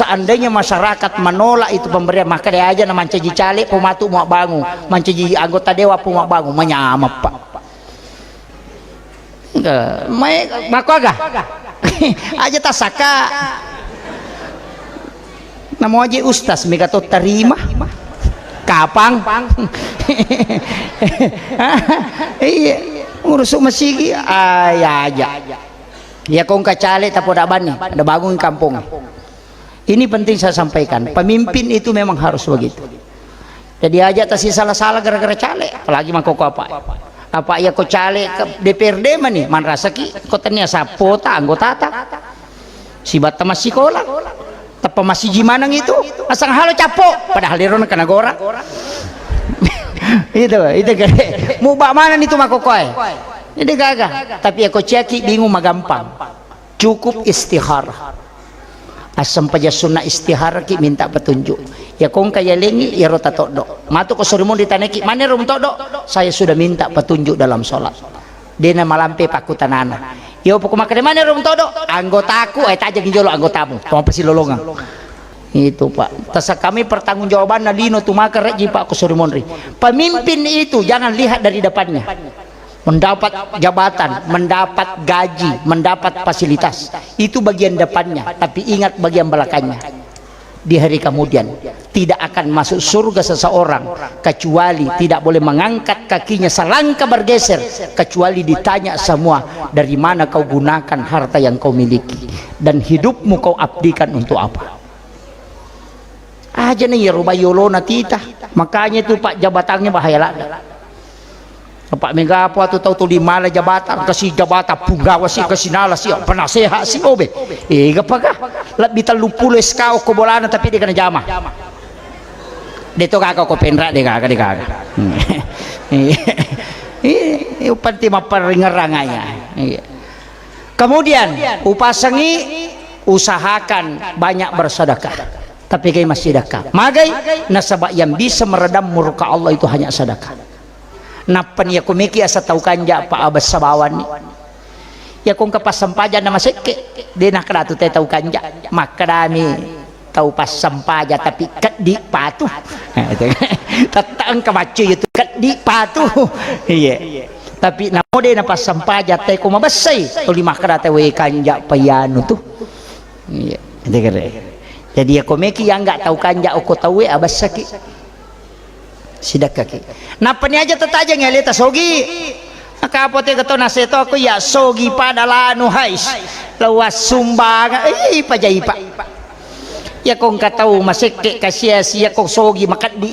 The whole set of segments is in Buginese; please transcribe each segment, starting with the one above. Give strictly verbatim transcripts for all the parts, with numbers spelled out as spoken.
Seandainya masyarakat menolak itu pemberian, maka dia aja na mancaji caleg, pematu mau bangun, mancaji anggota dewan, pemau bangun, menyamap, Pak. Enggak, mai, mako aga? Aja tasaka. Namo aja ustaz, mega to terima. Kapang. Iya, ngurus masigi, ah, ya aja. Ya kong kacale tapoda bani, ada bangun kampung. Ini penting saya sampaikan, pemimpin itu memang harus begitu. Jadi aja tasi salah-salah gara-gara caleg, apalagi mangkoko apa. Apa ya ko caleg ke D P R D mani, manrasaki ko tania sapota anggotata. Sibatta massikola. Teppa masiji maneng itu, asang halo cappo, padahal lero na kena gora. Itu, itu gede. Muba mana itu makokoe. Ini gaga. Tapi ya ko ciaki bingung magampang. Cukup istikharah. Assempaja sunna istikharah ki minta petunjuk. Ya kongka ya lengi ya rota toddo. Matu ko sorimun ditaneki, "Mana rum toddo?" "Saya sudah minta petunjuk dalam sholat." Dena malampe pakkutanana. Yo poko makkeda, "Mana rum toddo?" "Anggotaku." Eh, tajeng jolo anggotamu. Toma pasilolongang. Itu, Pak. Tasa kami pertanggungjawabanna lino tu maka reji, Pak, ko sorimunri. Pemimpin itu jangan lihat dari depannya. Mendapat jabatan, mendapat gaji, mendapat fasilitas. Itu bagian depannya, tapi ingat bagian belakangnya. Di hari kemudian, tidak akan masuk surga seseorang kecuali tidak boleh mengangkat kakinya selangkah bergeser, kecuali ditanya semua, "Dari mana kau gunakan harta yang kau miliki? Dan hidupmu kau abdikan untuk apa?" Aja nih ya rubah yolona tita. Makanya itu, Pak, jabatannya bahaya lada. Apa mega apa tu tau tuli mala jabatan, kasi jabatan punggawa si, kasi nala si, penasehat si, obe. Ega paga? Lebbi tellu pulo S K ko bolana tapi dia kena jama. De to kaka ko penra de kaka, de kaka. Iya. Iya, panti mapparingerang aja. Iya. Kemudian, upasangi, usahakan banyak bersedekah. Tapi kai massedekah. Magai? Nasaba yang bisa meredam murka Allah itu hanya sedekah. Nappa ni yako meki asa tau kanja pa abessa bawanni. Yako engka passampajang na masekke, de nakkeda tu te tau kanja. Makkedami tau passampajang tapi keddi patu. Tetta engka baccu itu keddi patu. Iya. Tapi namo de na passampajang te ko mabessai, tuli makkeda te we kanja pa yanu tu. Iya, itu kere. Jadi yako meki yang nggak tau kanja oko tauwe abessaki. Sidakkaki. Nappa ni aja tatajeng aleta sogi. Maka apa tega to naseto aku ya sogi pada lanu hais. Lawas sumbang. Ih, paja ipa. Yako engka tau masekke kasiasi yako sogi makeddi.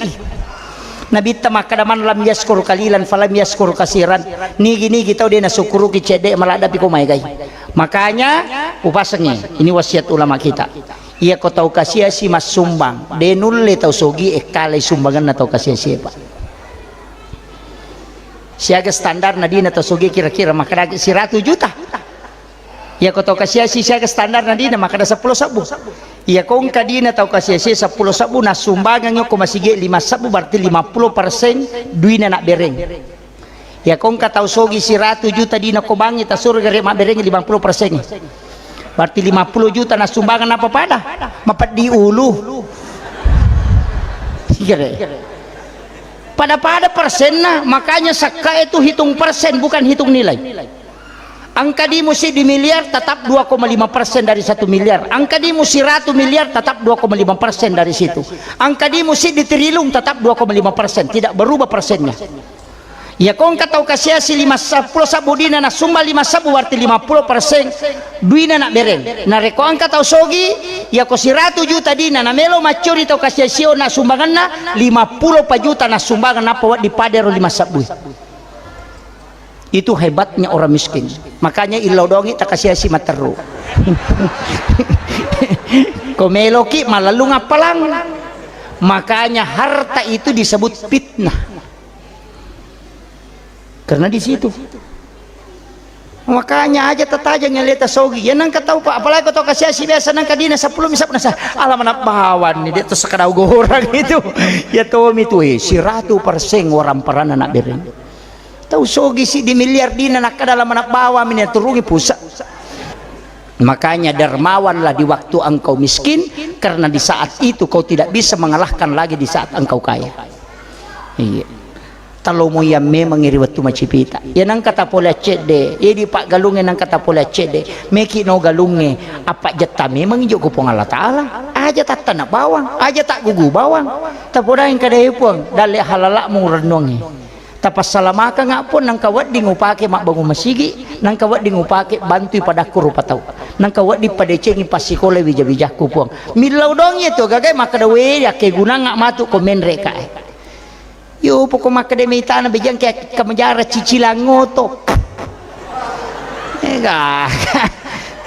Nabitta makkeda, "Man lam yaskur kalilan falam yaskur kasiran." Nigi-nigi tau de nasukkuruki cedde maladda pi ko maegai. Makanya upasengi, ini wasiat ulama kita. Iya ko tau kasiasi massumbang, de nulle tau sogi ekkalai sumbanganna tau kasiasi, Pak. Siaga standar na dina tau sogi kira-kira makkeda siratu juta. Iya ko tau kasiasi siaga standar na dina makkeda seppulo sebbu. Iya ko engka dina tau kasiasi seppulo sebbu na sumbangang ko masigi lima sebbu berarti lima puluh persen duina na bereng. Iya ko engka tau sogi siratu juta dina ko bangi tasuro gare mabberengi lima puluh persen. Berarti lima puluh juta na sumbangan apa pada? Mapeddi ulu. Gare. Pada-pada persenna, makanya sakka itu hitung persen bukan hitung nilai. Angka dimu siddi miliar tetap dua koma lima persen dari satu miliar. Angka dimu siratu miliar tetap dua koma lima persen dari situ. Angka dimu siddi triliun tetap dua koma lima persen, tidak berubah persennya. Iya ko engka tau kasiasi lima seppulo sebbu dina na sumba lima sebbu berarti lima puluh persen duina na bereng. Narekko engka tau sogi, iya ko siratu juta dina na melo maccuri tau kasiasio na sumbanganna lima puluh pa juta na sumbangan nappa wedding padero lima sebbu. Itu hebatnya orang miskin. Makanya illau dongi takasiasi matteru. Ko meloki malellung appalang. Makanya harta itu disebut fitnah. Karena di situ. Makanya aja tatajang yang leta sogi. Ya nangka tau Pak, apalagi kau tau kasiasi biasa nangka dina seppulo misap nasa. Alam anak bawan ni dia tu sekadau gorang itu. Ya tomi tu eh siratu persen orang peran anak bereng. Tau sogi siddi miliar dina nakkeda lama nabbawa mini turungi pusa. Makanya dermawanlah di waktu engkau miskin, karena di saat itu kau tidak bisa mengalahkan lagi di saat engkau kaya. Iya. Talomoiang memang ri wettu macipita. Iya nengka tapole accedde, iya di paggalungnge nengka tapole accedde. Meki no galungnge, apa jetta memang ijo ku Puang Allah Ta'ala. Aja tattana bawang, aja taggugu bawang. Tapodai engka de Puang, dalle halalamu rennuangnge. Tapassalamakengnga Puang, nengka wedding upake mabbangung masigi, nengka wedding upake bantui padakku rupa tau. Nengka wedding padecengi passikolai wija-wijakku Puang. Millau dongi tu gagai makkeda we akkegunangnga matu ko menre kae. Yo poko makkeda mitana bejangke kamajara cicilang oto. Ega.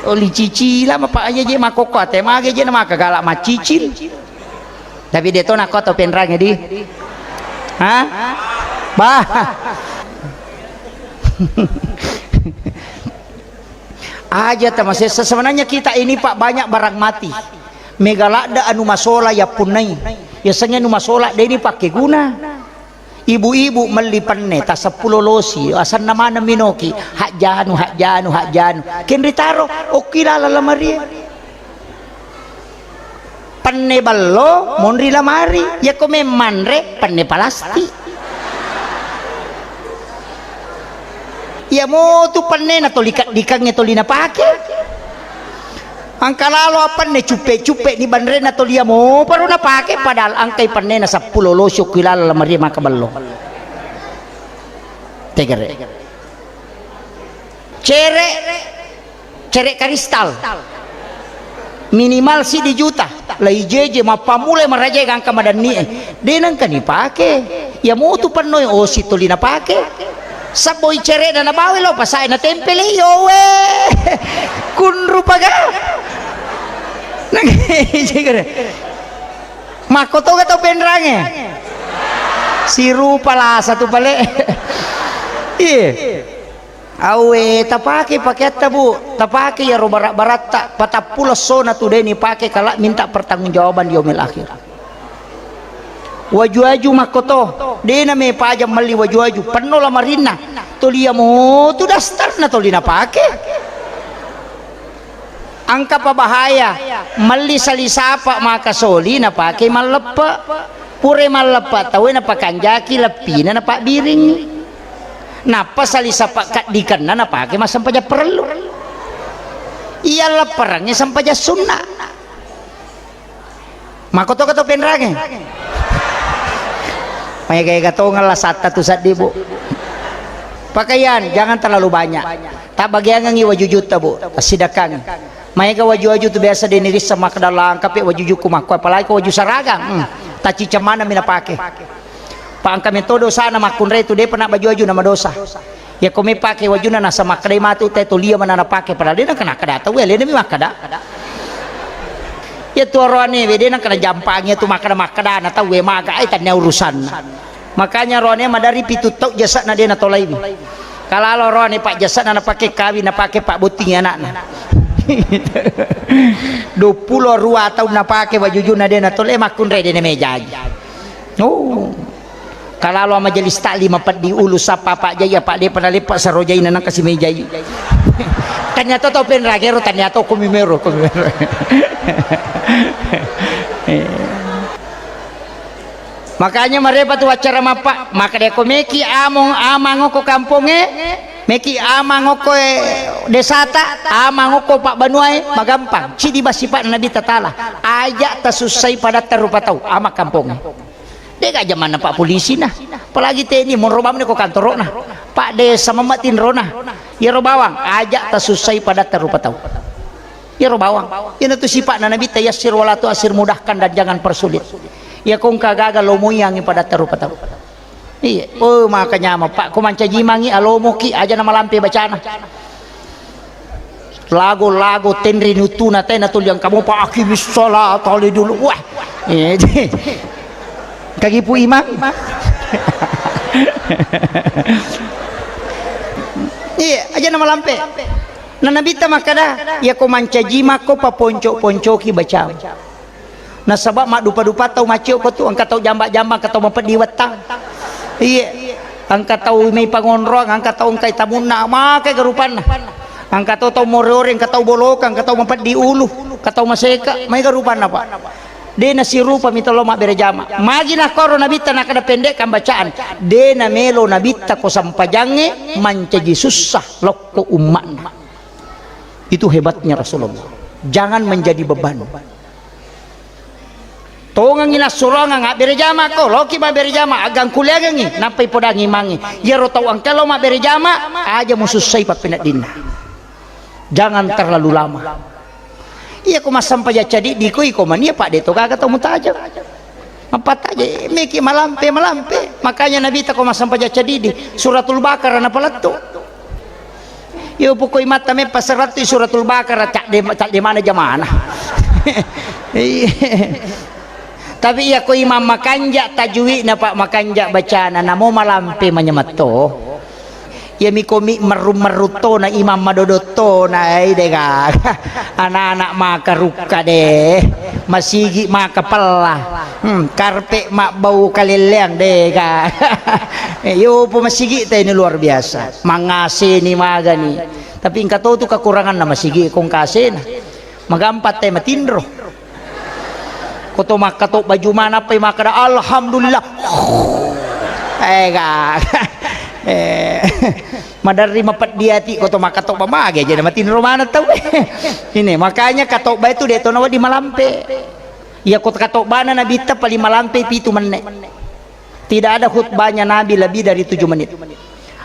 Oli cicila mapa aja je makokko ate mage je na maka galak macicil. Tapi de to nakko to penrange di. Ha? Bah. Aja tamasessa, sebenarnya kita ini Pak banyak barang mati. Mega ladde anu masola yappunnai. Yasengnge anu masola de ni pakkeguna. Ibu-ibu melli penne ta seppulo losi, asenna maneng minoki, hajjanu, hajjanu, hajjanu. Kenri taro, okki lala lamarie. Penne ballo, monri lamari. Yako memmanre, penne palastik. Iya motu pennena toli kaddikangnge toli napake. Engka lalo apenne cuppe-cuppe ni banrena toli iya moparo napake, padahal engkai pennena seppulo losi okki lala lamarie maka ballo. Tegere. Cere, cere karistal. Minimal siddi juta. Lai jeje mappammulai marajae gangka madannie. De nengka nipake. Iya motu pennoi osi toli napake. Sabboi cerena nabawa lo pasae natempele yo we. Kunru paga. Nang Makkotoga tau penrange? Sirupa lasa tu pale. Iye. Awe, tapake pakeatta, Bu. Tapake iyaro barak-baratta. Patappulo essona tu de nipake kala minta pertanggungjawaban di yaumil akhir. Waju-waju makkoto. De na me paja melli waju-waju. Penno lamarinna. Toli iya motu dastarna toli napake. Engka pa bahaya, melli sali sapa maka soli napake malleppe. Pura malleppe tauwe napakanjaki leppina napabbiringngi. Nappa sali sapa kaddikenna napake massempajang parellu. Iya lepperengnge sempajang sunna. Makkotoka to penrange? Maega-ega tongeng lasatta tu seddi, Bu. Pakaian jangan terlalu banyak. Tabbagiangengngi wajujutta, Bu. Tassidakkangngi. Maega waju-waju tu biasa de nirissa makkeda langkapi wajujukku makko, apalagi ko waju saragam. Hmm. Tacciceng maneng mi napake. Pa engka metto dosana makkunrai tu depa na baju-waju na madosa. Iya ko mepake wajunna nasa makkedai matu te tolia mana napake, padahal de nengka nakkeda tau, alena mi makkeda. Iya tu oroane we de nengka najampangi tu makkeda-makkeda na tau we maga ai tannia urusanna. Makanya oroane madari pitu tau jasana de natolaiwi. Kalalo oroane pa jasana napake kawing napake pa bottingi anakna. Duappulo rua taung napake wajujunna de natolai makkunrai de namejai. Oh. Kalalo majelis taklim mapeddi ulu sappa Pak Jai apa depa naleppa sarojaina nangka si mejai. Tania to tau penragero tania to komi mero komi mero. Makanya marepa tu acara mappa, maka de ko meki among amang ko kamponge, meki amang ko desata, amang ko Pak Banuae, magampang. Cidi basipa Nabi Tatala. Aja tasussai padatta rupa tau, ama kamponge. Dega jamanna Pak Polisi na. Apalagi T N I, monro bawang ko kantorona. Pak Desa mamma tinrona. Iyaro bawang, aja tasussai padatta rupa tau. Iyaro bawang. Iyana tu sipa'na Nabi, tayassir wala tu'assir, mudahkan dan jangan persulit. Iya kongka gaga lomoiangi padatta rupa tau. Iya. Oh, maka nyama Pak, ko mancaji mangi alomoki aja na malampe bacana. Lago-lago tenri nutuna tena tuliang kamu pa akimis salat ali dulu. Wah. Eh, kagi pu imam. Iya, aja nama lampe. Na Nabitta makkada, iya ko mancaji makko paponco-poncoki bacamu. Nasaba maddupa-dupa tau maccio ko tu, engka tau jamba-jamba, engka tau mapeddi wettang. Iye, engka tau mai pangonroang, engka tau engkai tamunna, maka ega rupanna. Engka to tau more-ore, engka tau boloka, engka tau mapeddi ulu, engka tau maseka, maega rupanna, Pak. De' nasirupa mita lao mabbere jama. Magi nakkoro Nabitta nakkeda pendekkan bacaan. De' namelo Nabitta ko sempajangnge mancaji sussa lokko umma'na. Itu hebatnya Rasulullah. Jangan menjadi beban. Tongengi nassuroangang abbere jama ko, laoki mabbere jama, agangkuliangengi, nappai podangi imangnge. Iyaro tau engka lao mabbere jama, aja musussai pappeneddinna. Jangan terlalu lama. Iya ko massempajang cadiddi ko iko mania, Pak, de' to gaga tau mutajeng. Mappattaje meki malampe, malampe. Makanya Nabitta ko massempajang cadiddi, Suratul Baqarah napalettu. Iyo, pokoi matta meppa serattu Suratul Baqarah, cadde, cadde mana jamana. Iya. Tapi iya ko imam makanja tajwidna, Pak, makanja bacana, namo malampe manyamatto. Iya miko mi merru-merru tona imam madodot tona, ai de' gaga. Anak-anak maka rukka de'. Masigi maka pella. Hmm, karpe mabbau kalelleang de' gaga. Eh, iyo po masigi te ini luar biasa. Mangaseni magani. Tapi engka to tu kekuranganna masigi ko engka asena. Magampa te matinro. Ko to makkatobba juma nappai makkeda, "Alhamdulillah." Eh, ga. Eh, maderri mapeddi ati ko to makkatobba mage aja matinro maneng tau. Ini makanya katobba itu de' to nawedding malampe. Iya ko katobbana Nabitta paling malampe pitu menne. Tidak ada khutbahnya Nabi lebih dari tujuh menit.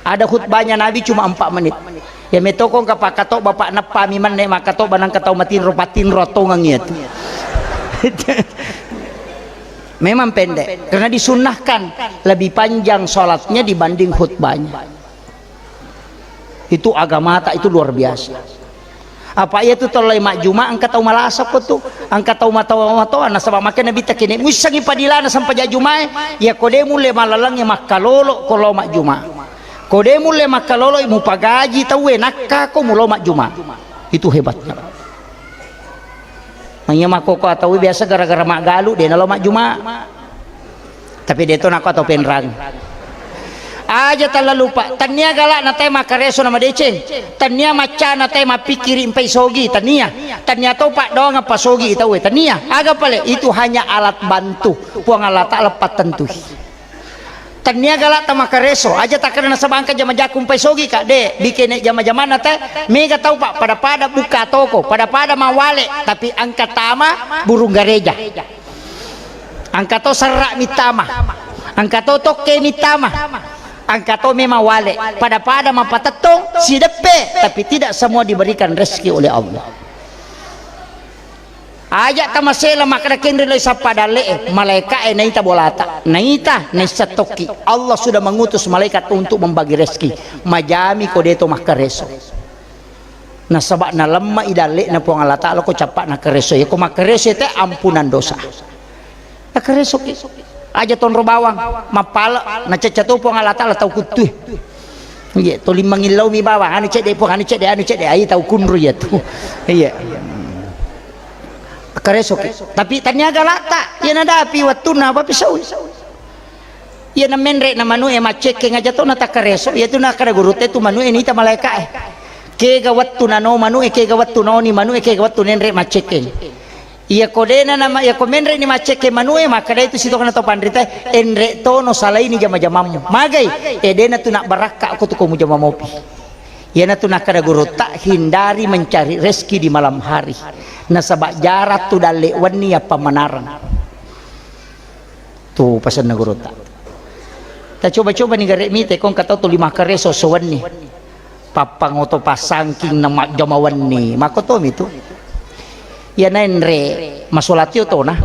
Ada khutbahnya Nabi cuma empat menit. Ya metoko engka pakkatobba, Pak, neppami menne makkatobba nangka tau matinro, patinro tongeng iya tu. Memang pendek, karena disunnahkan lebih panjang sholatnya dibanding khutbahnya. Itu agamata itu luar biasa. Apa iya tu tellai majjuma engka tau malasa ko tu, engka tau matoa-matoa, nasaba makkeda Nabitta, kene muissengi padilana sempajang jumae, iya ko de' mulle malalengnge makkalolo ko lao majjuma. Ko de' mulle makkalolo mupagaji tauwe nakka ko mulao majjuma. Itu hebatnya. Manya makkoko atau biasa gara-gara maggalu de' nalo majjuma. Tapi de' to nakko atau penrang. Aja tala lupa, tania galak na tae makkareso na madeceng, tania macca na tae mappikiri mpai sogi, tania, tania to paddoang apa sogi tauwe, tania. Aga pale, itu hanya alat bantu. Puang Allah Ta'ala pattentui. Tania galak ta makkareso, aja takkeda nasaba engka jama-jaku mpai sogi ka, de', bikene jama-jamanna tae, mega tau, Pak, pada-pada buka toko, pada-pada mawale, tapi engka tama burung gareja. Engka to serra mittama, engka to tokke mittama, engka to memang wale, pada-pada mapatettong sideppe, tapi tidak semua diberikan rezeki oleh Allah. Aja tamasela makkeda kenri lai sappa dalle'e, malaika'e naita bolata, naita naissa tokki. Allah sudah mengutus malaikat untuk membagi rezeki. Majami ko de' to makkareso. Nasaba nalemma i dalle'na Puang Allah Ta'ala ko cappa nakkareso. Iya ko makkareso te ampunan dosa. Nakkaresoki. Aja tonro bawang, mappale, nacecca to Puang Allah Ta'ala tau kuttue. Iya, toli mangillau mi bawang, anu cedde Puang, anu cedde, anu cedde, ai tau kunru iya tu. Iya. Nakkaresoki. Tapi tania galakta, iya nadapi wettunna apa pisau. Iya na menre na manu'e maccekkeng aja to na takkareso, iya tu nakkeda gurutta tu manu'e nita malaika'e. Kega wettu nano manu'e, kega wettu naoni manu'e, kega wettu nenre maccekkeng. Iya ko dena nama, iya ko menre ni maccekkeng manu'e, makkeda itu sitokna to panrita, enre tono salaini jama-jamammu. Magai, e dena tu nak barakka ko tu ko mujama mopi. Iyana tu nakkeda gurutta, hindari mencari rezeki di malam hari. Nasaba jarang tu dalle wenni yappa manareng. Tu pasenna gurutta. Tacoba-coba ni gare mite, ko engka tau tuli makkareso sewenni. Pappangoto passangking na majjama wenni. Makkotomi tu. Iyana enre masolatio tona.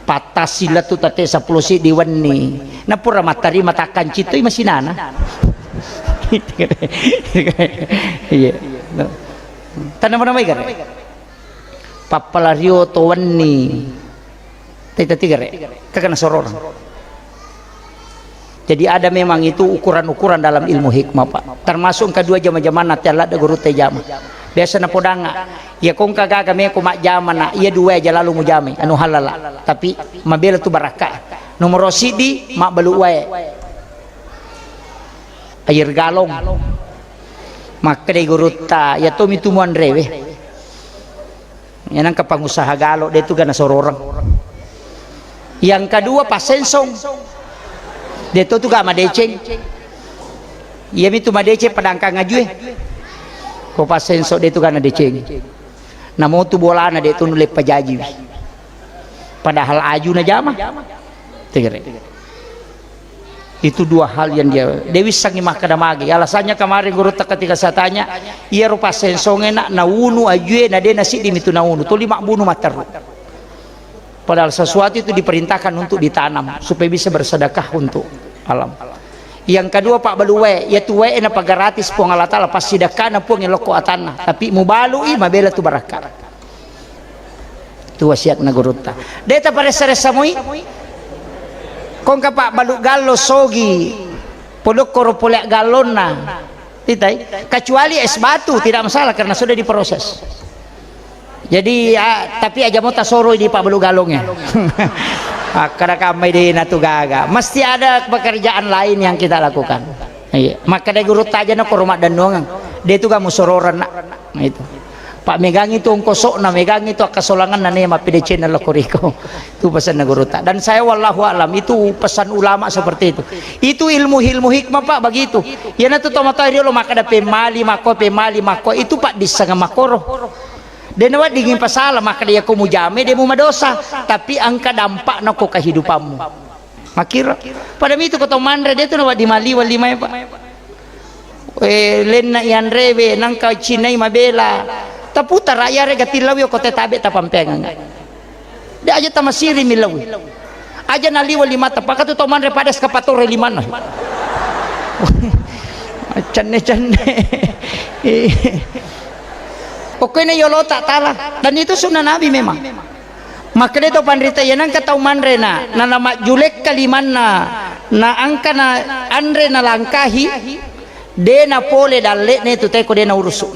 Pattassi lettu tette seppulo siddi wenni. Napura mattarima takkancittoi masinana. Iya. Tanama-namai gare. Pappalario to wenni. Tei tati gare. Kakana sororang. Jadi ada memang itu ukuran-ukuran dalam ilmu hikmah, Pak. Termasuk engka dua jama-jamanna te ladde gurutta jama. Biasa napodanga, iya ko engka gaga meko majjama na, iya dua aja lalu mujamai, anu halala. Tapi mabela tu barakka. Nomoro siddi, mabbalu wae. Air galon. Makkedai gurutta, "Iya tomi tu muanrewe." Iya nangka pangusaha galo, de tu ga nasororeng. Yang kedua, passensong. De to tu ga madeceng. Iya mi tu madeceng padangkang ajue. Ko passensong de tu ga nadeceng. Namo tu bolana de tu nulle pajajiwi. Padahal aju najama. Tegere. Itu dua hal yang dia, de wissengngi makkeda magi. Alasannya kemarin gurutta ketika saya tanya, iyaro passensongnge na, naunu ajue, na de nasiddi mitu naunu. Tuli mabbunu matteru. Padahal sesuatu itu diperintahkan untuk ditanam supaya bisa bersedekah untuk alam. Yang kedua, pabbalu wae, iya tu wae napagaratis Puang Allah Taala, passidekkana Puang lokko atanna. Tapi mubalui, mabela tu barakka. Tu wasiatna gurutta. De taparessa-ressa moi. Kongka pabbalu gallo sogi. Podokkoro pole gallonna. Titai. Kecuali es batu, tidak masalah karena sudah diproses. Jadi, ah, tapi aja mo tasoroi di pabbalu gallongnya. Akkada kammai de natu gaga. Mesti ada pekerjaan lain yang kita lakukan. Iya. Makkeda gurutta aja na koro maddennuangeng. De tu ga musororeng na. Nah, itu. Pak megangi tu ongkosokna, megangi tu akkasolanganna ne mappedecenna lokko riko. Itu pesanna gurutta. Dan saya wallahu alam, itu pesan ulama seperti itu. Itu ilmu-ilmu hikmah, Pak, begitu. Iyana tu tomatoa riolo makkeda pemmali makko, pemmali makko, itu Pak dissanga makkoro. De naweddingi pasala makkeda iyako mujame de mumadosa, tapi engka dampakna ko kehidupanmu. Makkiro. Pada mitu ko tau manre, de tu nawedding maliweng limae, Pak. Eh, lenna ianrewe, nangka cinai mabela. Taputara iyarega tillawi ko tetabe tapampeangang. De aja tamasiri millawi. Aja naliweng limata, pakatu tau manre pada eskapatore limanna. Cenne-cenne. Pokoknya yolo tak tala. Dan itu sunnah Nabi memang. Makkeda to panrita, iya nengka tau manrena, na namajjulekka limanna, na engka na anre nalangkahi, de napole dalle'na tu teko de naurusu.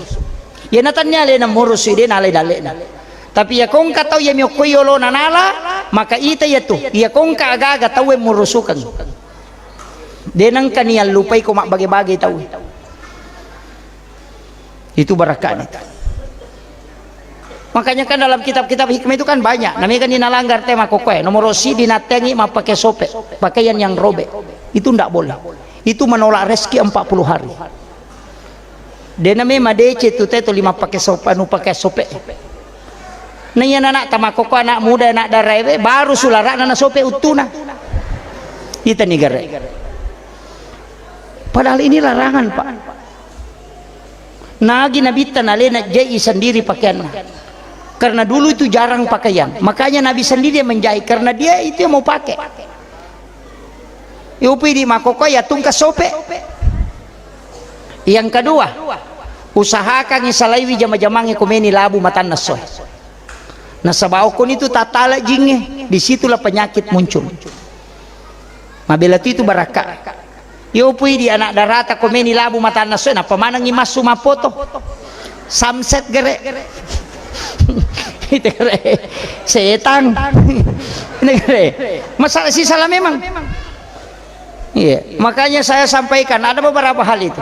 Iya natannia alena murusu, de nalai dalle'na. Tapi iya kongka tau iya miokkoi yolona nala, maka ita iya tu, iya kongka aga-aga tau e murusukeng. De nengka niallupai ko mabbage-bage tau. Itu barakahnya itu. Makanya kan dalam kitab-kitab hikmah itu kan banyak. Namanya kan dinalanggar tema kokoe. Nomor sidi natengi mappake sope, pakaian yang robek. Itu ndak boleh. Itu menolak rezeki empat puluh hari. Dena memang dece tu teto lima pake sope, anu pake sope. Nah, iya anak tamakoko, anak muda, anak daraewe baru sularana na sope uttuna. Ita ni gare. Padahal ini larangan, Pak. Nagi Nabitta nalena jai sendiri pakaianna. Karena dulu itu jarang pakaian. Makanya Nabi sendiri yang menjahit. Karena dia itu yang mau pakai. Iupi di makoko ya tungka sope. Yang kedua, usahakan isalaiwi jama-jamangi komeni labu matanna soe. Nasaba okon itu tatala jinge, disitulah penyakit muncul. Mabela tu itu barakka. Yo pui di anak darata komeni labu matanna soe, nappa manengi massu mapoto. Samset gere. Itu gere. Setang. Ini gere. Masalah si salah memang. Iya, makanya saya sampaikan ada beberapa hal itu.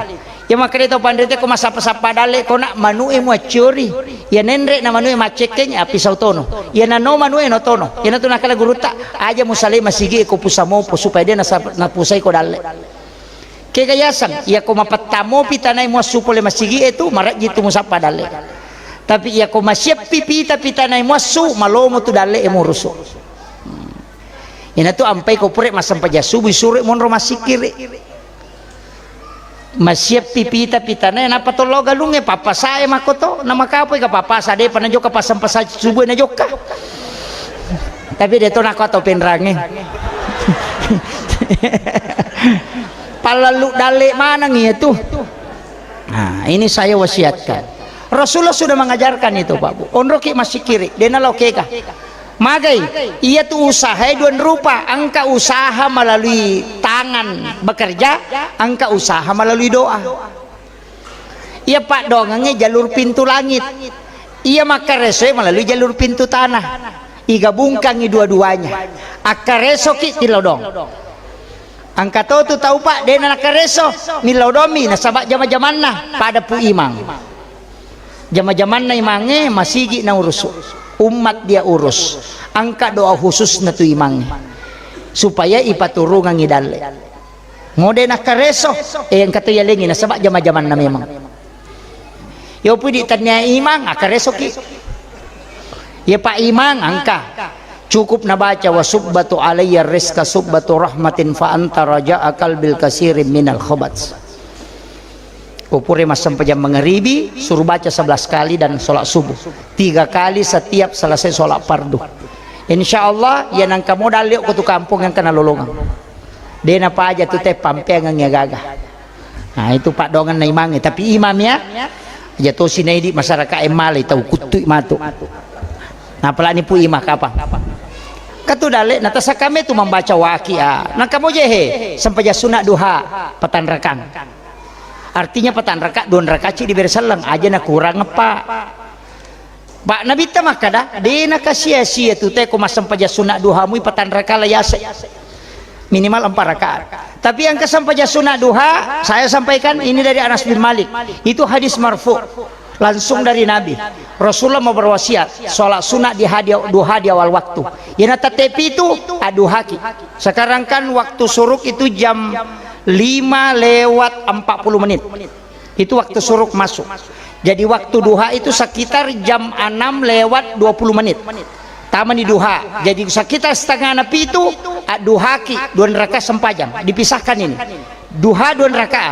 Ya, makanya itu pandai ko masappa-sappa dalle ko nak manu'e muacciori. Ya, nenre na manu'e maccekkeng, ya, pisau tono. Ya, nano manu'e no tono. Ya, natu nakala gurutta, aja musalai masigi ko pusamopo supaya dia nasa-, napusai ko dalle. Kega yasang, ya ko mapettamo pitanai muassu pole masigi e tu, marajji tu musappa dalle. Tapi ya ko masiappi pita pitanai muassu, malomo tu dalle e murusu. Inatu ampai ko pura massempajang subuh, suro monro massikkiri. Masiappi pita-pitana, nappa tollo galungnge, pappasae makkoto, namakapoi ka pappasa, depa najokka passempajang subuh najokka. Tapi de to nako atau penrange. Pallallu dalle maneng iya tu. Nah, ini saya wasiatkan. Rasulullah sudah mengajarkan itu, Pak Bu. Onroki massikkiri, dena lao kega. Magai, iya tu usaha dua rupa, engka usaha melalui tangan bekerja, engka usaha melalui doa. Iya paddoangengnge jalur pintu langit. Iya makkaresoe melalui jalur pintu tanah. Igabungkangi dua-duanya. Akkaresoki tilodong. Engka to tu tau, Pak, de' na nakareso, millau domi nasaba' jama-jamanna pada Pu Imang. Jama-jamanna imangnge masigi naurusu, ummat dia urus. Engka doa khususna tu imangnge supaya ipaturungangngi dalle'. Mode nakareso, eh, engka to yalengngi nasaba' jama-jamanna memang. Yo pudi tania imang, akaresoki. Ya Pak Imang, engka. Cukup nabaca, "Wa subbatu alayya rizqa subbatu rahmatin fa anta raja'a qalbil kasirin minal khabat." Upure massempajang mangaribi, suruh baca sebelas kali dan sholat subuh. Tiga kali setiap selesai sholat fardu. Insya Allah, ya nangka modal liok ko tu kampung yang kena lolongang. De' napaja tu te pampeangngi gaga. Nah, itu paddoangenna imangnge. Tapi imam ya, aja tosi naidi masyarakat e malai tau kuttui matu. Nah, apalagi Pu Imang kapang. Katu dalle' na tasakame tu membaca waqiah. Nangka mo jehe, sempajang sunat duha, patanrakang. Artinya patanraka, duanraka ci dibere selleng, aja na kurang eppa. Pak Nabitta makkada, de' nakasia-sia tu te ko massempajang sunat duha mui patanraka la yase. Minimal empat rakaat. Tapi yang kesempajang sunat duha, saya sampaikan ini dari Anas bin Malik. Itu hadis marfu. Langsung dari Nabi. Rasulullah mau berwasiat, sholat sunat di hadi-, duha di awal waktu. Yana tette pitu, aduhaki. Sekarang kan waktu suruk itu jam lima lewat empat puluh menit. Itu waktu suruk masuk. Jadi waktu duha itu sekitar jam enam lewat dua puluh menit. Tamani duha. Jadi sekitar setengah na pitu, adduhaki, duanraka sempajang. Dipisahkan ini. Duha duanraka.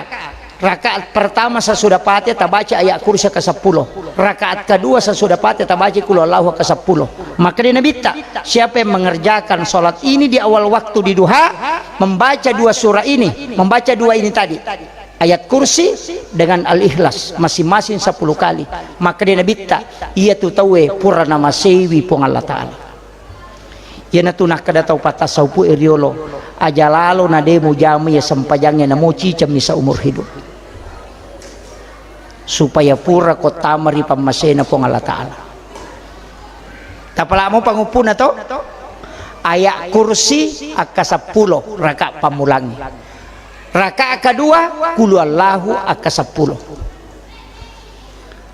Rakaat pertama sesudah Fatihah tabaca ayat kursi ke sepuluh. Rakaat kedua sesudah Fatihah tabaca qul huwallahu ke sepuluh. Maka dia Nabitta, siapa yang mengerjakan sholat ini di awal waktu di duha, membaca dua surah ini, membaca dua ini tadi, ayat kursi dengan al-ikhlas masing-masing sepuluh kali, maka dia Nabitta, iya tu tauwe pura namasewi Puang Allah Ta'ala. Iyanatu nakkeda tau patasawufu e riolo, aja lalo na de mujama iya sempajangnge namo cicemmi saumur hidup. Supaya pura ko tama ri pammasena Puang Allah Ta'ala. Tapalamo panguppuna to? Ayat kursi akka seppulo raka pammulangi. Raka kedua, kulu Allahu akka seppulo.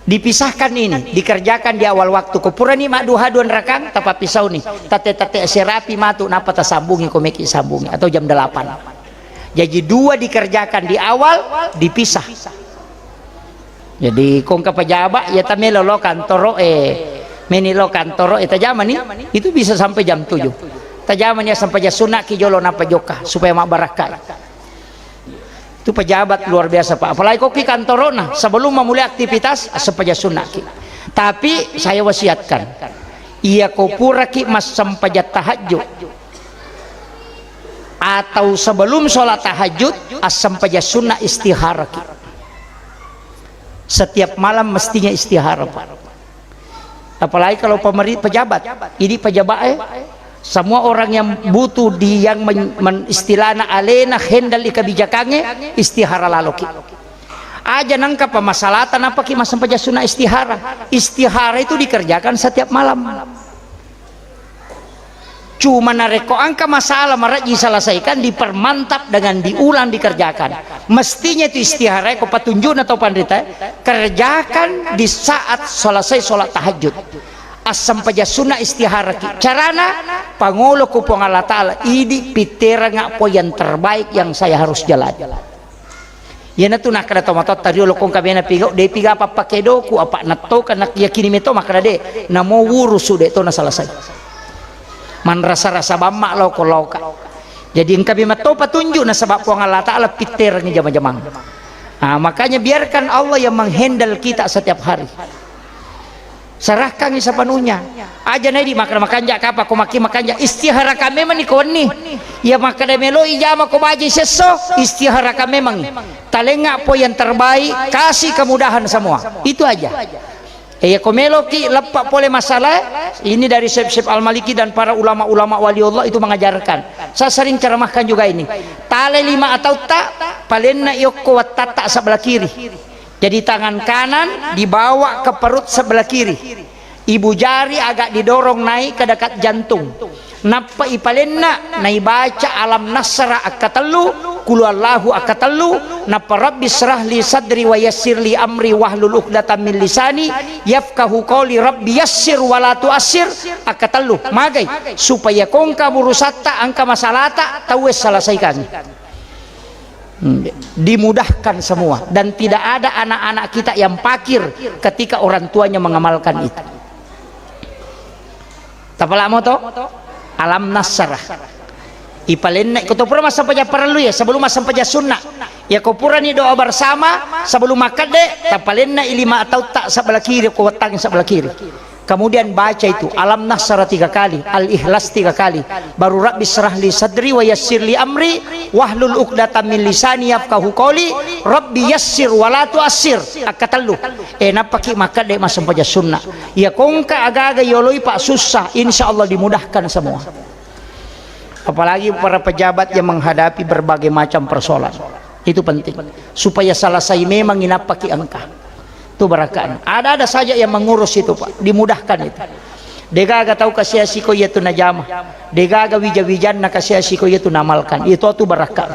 Dipisahkan ini, dikerjakan di awal waktu. Ko purani madduha dua rakang, tapappisauni. Tette-tette serapi matu, nappa tasambungi ko meki sambungi, atau jam delapan. Jadi dua dikerjakan di awal, dipisah. Jadi kongka pejabat, ya tamelo lo kantoro e, meni lo kantoro e, tajamani, itu bisa sampai jam tujuh. Tajamani ya sampai jam sunat ki jolo nappa jokka, supaya mabbarakka. Itu pejabat luar biasa, Pak. Apalagi ko ki kantorona, sebelum memulai aktivitas, sempaja sunnah ki. Tapi saya wasiatkan, iya ko pura ki massempaja tahajud atau sebelum sholat tahajud, assempaja sunnah istihara ki. Setiap malam mestinya istihara, Pak. Apalagi kalau pemeri-, pejabat. Ini pejabat, eh, semua orang yang butuh di, yang men-, men-, istilahna alena handle di kebijakannya, istihara laloki. Aja nangka pemasalatan apa ki massempaja sunnah istihara. Istihara itu dikerjakan setiap malam. Cuma narekko engka masalah marejji selesaikan, dipermantap dengan diulang dikerjakan. Mestinya itu istihara, ko patunjukna tau panrita, kerjakan di saat selesai sholat tahajud. Assempaja sunnah istihara ki. Carana, pangolo ku Puang Allah Ta'ala, idi pitteranga po yang terbaik yang saya harus jalani. Iyanatu nakkeda tomatoatta riolo, kongka mena pigau, de piga pappakedoku, apa nattoka nak yakini meto makkeda de, namo wurusu de to naselesai. Manrasa-rasa bamma lao ko laoka. Jadi engka memang to patunjuk nasaba Puang Allah Ta'ala pitterangi jama-jamang. Ah, makanya biarkan Allah yang menghandle kita setiap hari. Serahkangi sepenuhnya. Aja nedi makkeda makanja kapa ko makki makanja, istiharakan memang ni ko wenni. Iya makkeda melo ijama ko baji sesso, istiharakan memang. Talenga po yang terbaik, kasih kemudahan semua. Itu aja. Eh, iya ko meloki leppa pole masalah, ini dari Syekh Syekh Al-Maliki dan para ulama-ulama wali Allah itu mengajarkan. Saya sering ceramahkan juga ini. Tale lima atau tak, palenna yokko wattatta sebelah kiri. Jadi tangan kanan dibawa ke perut sebelah kiri. Ibu jari agak didorong naik ke dekat jantung. Nappa ipalenna, naibaca alam nasra akkatellu, kulu Allahu akkatellu, nappa rabbi srahli sadri wa yassirli amri wahlul uqdatam min lisani yafqahu qawli, rabbi yassir wa la tuassir akkatellu. Magai? Supaya kongka burusatta, engka masalata, tauwe selesaikan. Hmm, dimudahkan semua, dan tidak ada anak-anak kita yang pakir ketika orang tuanya mengamalkan itu. Tapalamo to? Alam nasrah. Ipalenna ko to pura massempajang parellu ya, sebelum massempajang sunnah. Ya ko purani doa bersama sebelum makkedde, tapalenna i lima tautta sebelah kiri, ko wettangi sebelah kiri. Kemudian baca itu, Alam Nasrah tiga kali, Al-Ikhlas tiga kali, baru Rabbi srahli sadri wa yassirli amri wahlul uqdatam min lisani yafqahu qawli, Rabbi yassir wa la tuassir. Akkatellu. Eh, nappaki makkedde massempajang sunnah. Ya kongka agaga yoloi pak susah, insya Allah dimudahkan semua. Apalagi para pejabat yang menghadapi berbagai macam persoalan. Itu penting. Supaya selesai memang inappaki engka. Itu barakahnya. Ada-ada saja yang mengurus itu, Pak. Dimudahkan itu. Degaga tau kasiasi ko iya tu najama. Degaga wija-wijanna kasiasi ko iya tu namalkan. Itu tu barakah.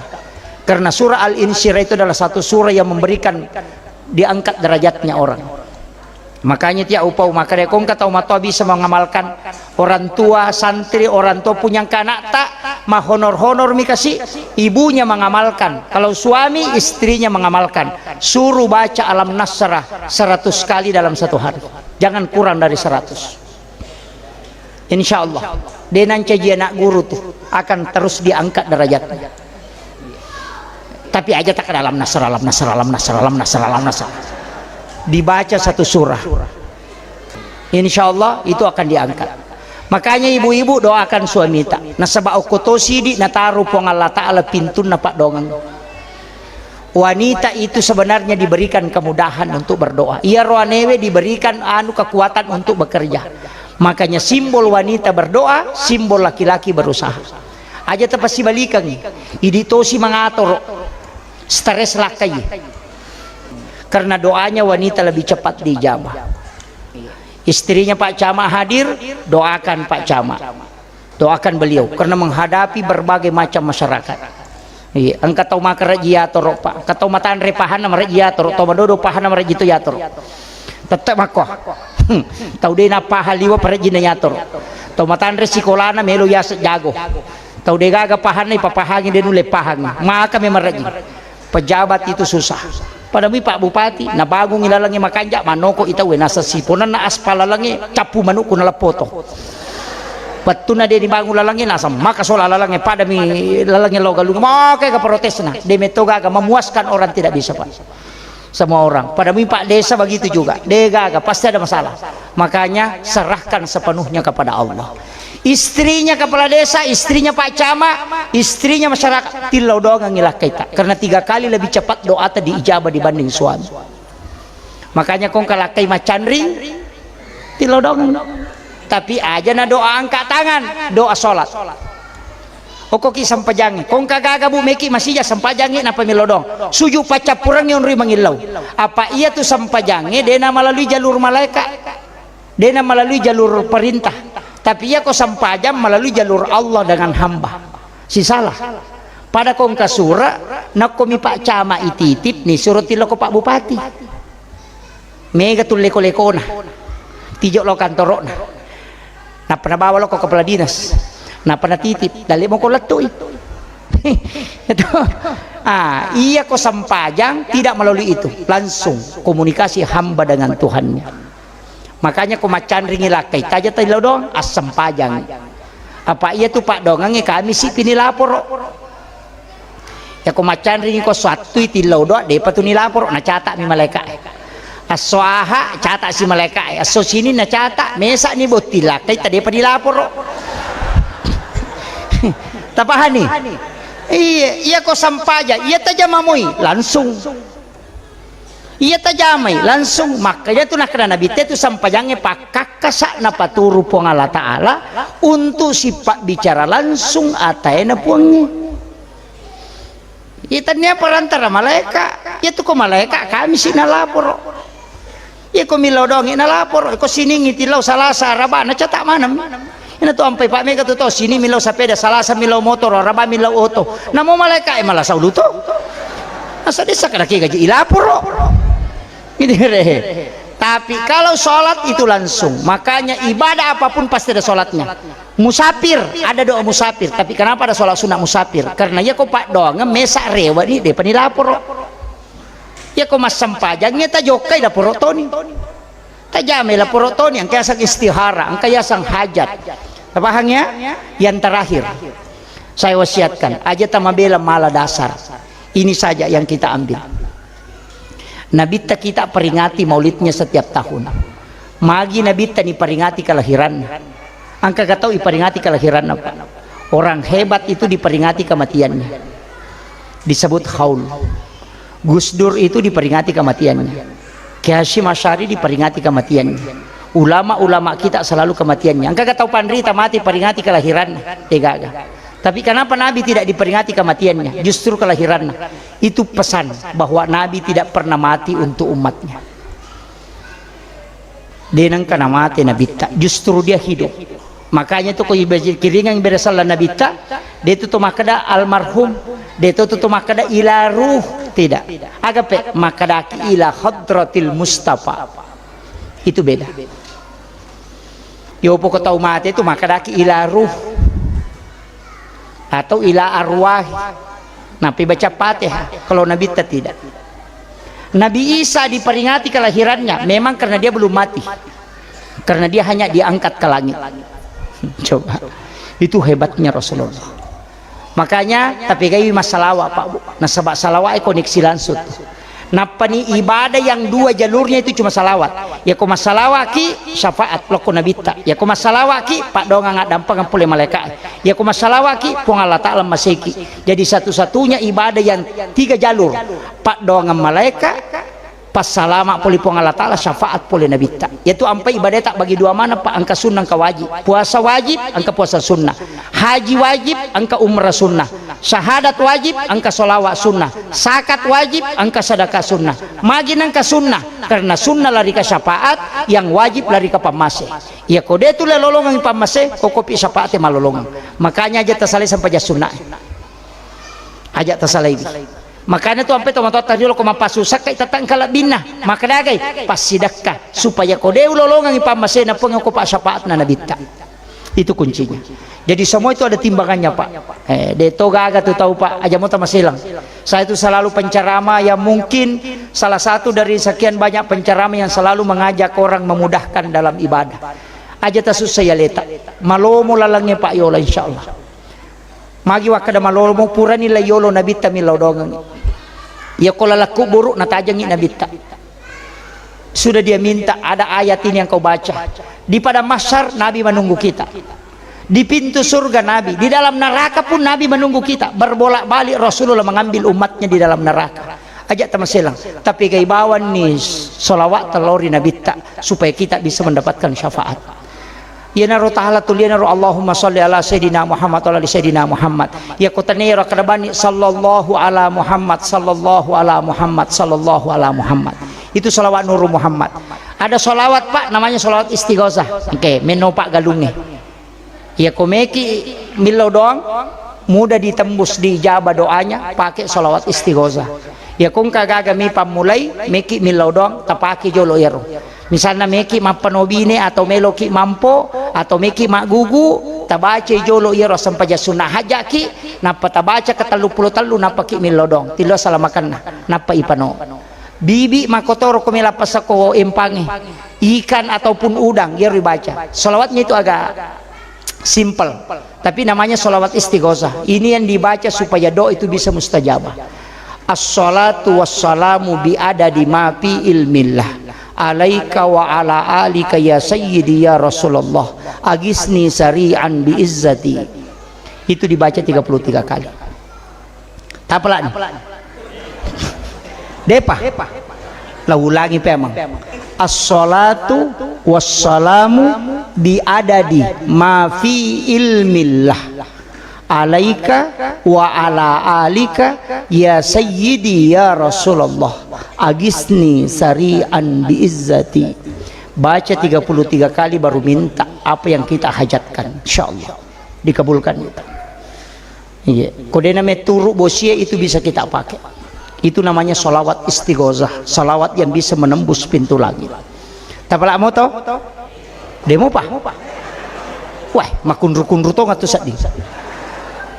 Karena surah Al-Insyirah itu adalah satu surah yang memberikan, diangkat derajatnya orang. Makanya tiap upau maka deh kongka tau matoa bisa mengamalkan, orang tua, santri, orang tua punya anak tak mahonor-honor mi kasih, ibunya mengamalkan. Kalau suami, istrinya mengamalkan. Suruh baca Alam Nasrah seratus kali dalam satu hari. Jangan kurang dari seratus. Insya Allah, de nancaji anak guru tu akan terus diangkat derajatnya. Tapi aja tak dalam nasr, dalam nasr, dalam nasr, dalam nasr, dalam nasr. Dibaca satu surah. Insya Allah itu akan diangkat. Makanya ibu-ibu doakan suamita. Nasaba okko to sidi nataru Puang Allah Ta'ala pintunna paddoangeng. Wanita itu sebenarnya diberikan kemudahan untuk berdoa. Iya roanewe diberikan anu kekuatan untuk bekerja. Makanya simbol wanita berdoa, simbol laki-laki berusaha. Aja tapasibalikangi. Idi tosi mangatoro. Stres lakkai. Karena doanya wanita lebih cepat diijabah. Istrinya Pak Camat hadir, doakan Pak Camat. Doakan beliau karena menghadapi berbagai macam masyarakat. Iya, engka tau makarejji yatoro, Pak. Engka tau matanre pahanna marejji yatoro, tau madodo pahanna marejji to yatoro. Tette makko. Tau de napahang liwa parejjinna yatoro. Tau matanre sikolana melo yaseng jago. Tau degaga pahanna ipapahangi de nulle pahangi. Maka me marejji. Pejabat itu susah. Pada mi Pak Bupati, nabangungi lalengnge makanja, manoko i tauwe, naseng siponenna aspal lalengnge, cappu manukku naleppoto. Wettunna de dibangun lalengnge, naseng maka sola lalengnge, pada mi lalengnge lao galung, maka ega protesna, de metto gaga memuaskan orang tidak bisa, Pak. Semua orang, pada mi Pak Desa begitu juga, de gaga, pasti ada masalah. Makanya serahkan sepenuhnya kepada Allah. Istrinya kepala desa, istrinya Pak Camat, istrinya masyarakat, tillau doangengngi lakkaita. Karena tiga kali lebih cepat doata diijabah dibanding suami. Makanya kongka lakkai macanring, tillau doangeng. Tapi aja na doa angkat tangan, doa sholat. Okkoki sempajangnge, kongka gaga bu meki masija sempajangnge napa millau doang. Suju paccappurengnge onroi mangillau. Apa iya tu sempajangnge dena melalui jalur malaikat. Dena melalui jalur perintah, tapi iya ko sempajang melalui jalur Allah dengan hamba. Sisala. Pada kongka sura, nakko mi Pak Camat ititip ni suro tiloko Pak Bupati. Mega tu leko-lekona. Tijo lo kantorona. Nappa nabawa lo ko kepala dinas. Nappa natitip, dalle moko lettui. Itu. Ah, iya ko sempajang tidak melalui itu, langsung komunikasi hamba dengan Tuhannya. Makanya ko maccanringi lakkai, taja tillau doang, assempajang. Apa iya tu paddoangengnge kami si pini laporo. Ya ko maccanringi ko sattui tillau doang, depa tu nilaporo, nacata mi malaika. Asso aha, cata si malaika. Asso sini nacata, mesa ni botti lakkai, tadepa dilaporo. Tapahani? Iya, iya ko sampaja, iya tajama moi, langsung. Iya tajamai langsung. Makanya tu nakkeda Nabitte tu sampajangnge pakkakkasa napaturu Puang Allah Ta'ala untuk sipabbicara langsung ataena Puangnge. Iya tania perantara malaika, iya tu ko malaika kami si nalaporo. Iyako millau doangngi nalaporo, ko siningngi tillau Salasa, Araba, nacata maneng. Ina tu ampai pa mega tu to, Sining millau sapeda, Salasa millau motoro, Araba millau oto. Namo malaika e malasa ulu to. Asa desa kada ke gaji ilaporo. Gitu re. Tapi kalau sholat itu langsung, makanya ibadah apapun pasti ada sholatnya. Musafir, ada doa musafir. Tapi kenapa ada sholat sunnah musafir? Karena iya ko paddoangeng mesa rewa ni, depa ni laporo. Iya ko massempajangnge tajokkai laporo toni. Tajamai laporo toni, engka yaseng istihara, engka yaseng hajat. Tapahang ya? Yang terakhir, saya wasiatkan, aja tamabela mala dasar. Ini saja yang kita ambil. Nabitta kita peringati maulidnya setiap tahun. Magi Nabitta ni peringati kelahirannya. Engka gatau iperingati kelahiranna, Pak. Orang hebat itu diperingati kematiannya. Disebut haul. Gus Dur itu diperingati kematiannya. Kiai Hasyim Asy'ari diperingati kematiannya. Ulama-ulama kita selalu kematiannya. Engka gatau panrita mati peringati kelahiranna. Degaga. Tapi kenapa Nabi tidak diperingati kematiannya? Justru kelahirannya. Itu pesan bahwa Nabi tidak pernah mati untuk umatnya. De nengka namate Nabitta, justru dia hidup. Makanya tu ko ibe-, kiringang ibadah sallang Nabitta, de tu to makkeda almarhum, de tu to makkeda ila ruh, tidak. Agape makkadaki ila hadratil Mustafa. Itu beda. Yopo ko tau mate tu makkadaki ila ruh. Atau ila arwah. Napi baca Fatihah. Kalau Nabitta tidak. Nabi Isa diperingati kelahirannya memang karena dia belum mati. Karena dia hanya diangkat ke langit. Coba. Itu hebatnya Rasulullah. Makanya tapi gai massalawa, Pak, Bu. Nasaba salawa e koneksi langsung. Nappani ibadah yang dua jalurnya itu cuma salawat. Yako massalawaki, syafaat lokko Nabitta. Yako massalawaki, paddoangang addampengeng pole malaika. Yako massalawaki, Puang Allah Ta'ala maseki. Jadi satu-satunya ibadah yang tiga jalur, paddoangang malaika, passalama pole Puang Allah Ta'ala, syafaat pole Nabitta. Yatu ampai ibadah tak bagi dua mana, Pak, engka sunnah, engka wajib. Puasa wajib, engka puasa sunnah. Haji wajib, engka umrah sunnah. Syahadat wajib, engka sholawat sunnah. Zakat wajib, engka sedekah sunnah. Magi nengka sunnah, karena sunnah lari ke syafaat, yang wajib lari ke pammase. Iya ko de tu le lolongeng pammase, ko kopi syafaat e malolongeng. Makanya aja tasalai sampajang sunnah. Aja tasalai. Makanya tu ampe tomatoatta riolo ko mappasusakka itatang kalebbinna. Makadagai passidakka supaya ko de ulolongeng pammase na Puang ko pa syafaatna Nabitta. Itu kuncinya. Jadi semua itu ada timbangannya, Pak. Eh, de to gaga tu tau, Pak, aja mo tamaselang. Saya itu selalu penceramah yang mungkin salah satu dari sekian banyak penceramah yang selalu mengajak orang memudahkan dalam ibadah. Aja tasussa ya leta. Malomo lalangnge, Pak, yola, insyaallah. Magi wakkada malomo purani la yolo Nabitta millau dongeng. Iya ko laleng kuburu natajengi Nabitta. Sudah dia minta, ada ayat ini yang kau baca. Di padang mahsyar, Nabi menunggu kita. Di pintu surga, Nabi. Di dalam neraka pun, Nabi menunggu kita. Berbolak-balik Rasulullah mengambil umatnya di dalam neraka. Aja tamaselang. Tapi gai bawanni sholawat tellori Nabitta supaya kita bisa mendapatkan syafaat. Iyanaro tahala tulianaro Allahumma sholli ala Sayyidina Muhammad wa ala ali Sayyidina Muhammad. Iya ko tanero kada bani sallallahu ala Muhammad, sallallahu ala Muhammad, sallallahu ala Muhammad. Itu salawat Nuru Muhammad. Ada salawat, Pak, namanya salawat istighosah. Oke, meno Pak galunge. Iya ko meki millau doang, mudah ditembus, diijabah doanya pakai salawat istighosah. Iya ko engka gaga mi pammulai, meki millau doang, tapake jolo iyaro. Misalna meki mappanobine atau meloki mampo atau meki maggugu, tabaca jolo iyaro sempajang sunnah hajaki, nappa tabaca ke tellu pulo tellu, nappa ki millau doang, tillo salamakenna, nappa ipano. Bibi makotoro ko mela pasako empange, ikan ataupun udang, iyaro ibaca. Salawatnya itu agak simple, tapi namanya salawat istighosah. Ini yang dibaca supaya doa itu bisa mustajabah. Assalatu wassalamu bi adadi ma fi ilmillah. Alaika wa ala alika ya sayyidi ya Rasulullah. Agisni sari'an bi izzati. Itu dibaca tiga puluh tiga kali. Tapalani. Depa. La ulangi pemang. Assalatu wassalamu bi adadi ma fi ilmillah. Alaika wa ala alika ya sayyidi ya Rasulullah. Agisni sari'an bi'izzati. Baca tiga puluh tiga kali baru minta apa yang kita hajatkan. Insyaallah dikabulkan itu. Iya. Ko dena meturu bosie itu bisa kita pakai. Itu namanya salawat istighosah, salawat yang bisa menembus pintu langit. Tapalak moto? Demo pa? Wah, makunru-kunru tong atu sedding.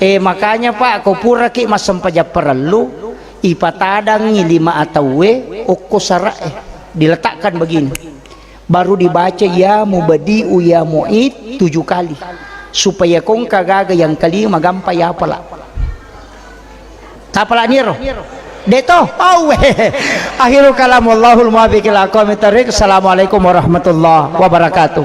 Eh, makanya Pak, ko puraki massempajang parellu, ipatadangi lima atauwe okko sara'e, diletakkan begini. Baru dibaca ya mubadi'u ya mu'id tujuh kali. Supaya kongka gaga yang kelima gampang ya pala. Tapalak niro. Deto, awe. Akhirul kalam, wallahul muwaffiq ila aqwamit thariq. Assalamualaikum warahmatullahi wabarakatuh.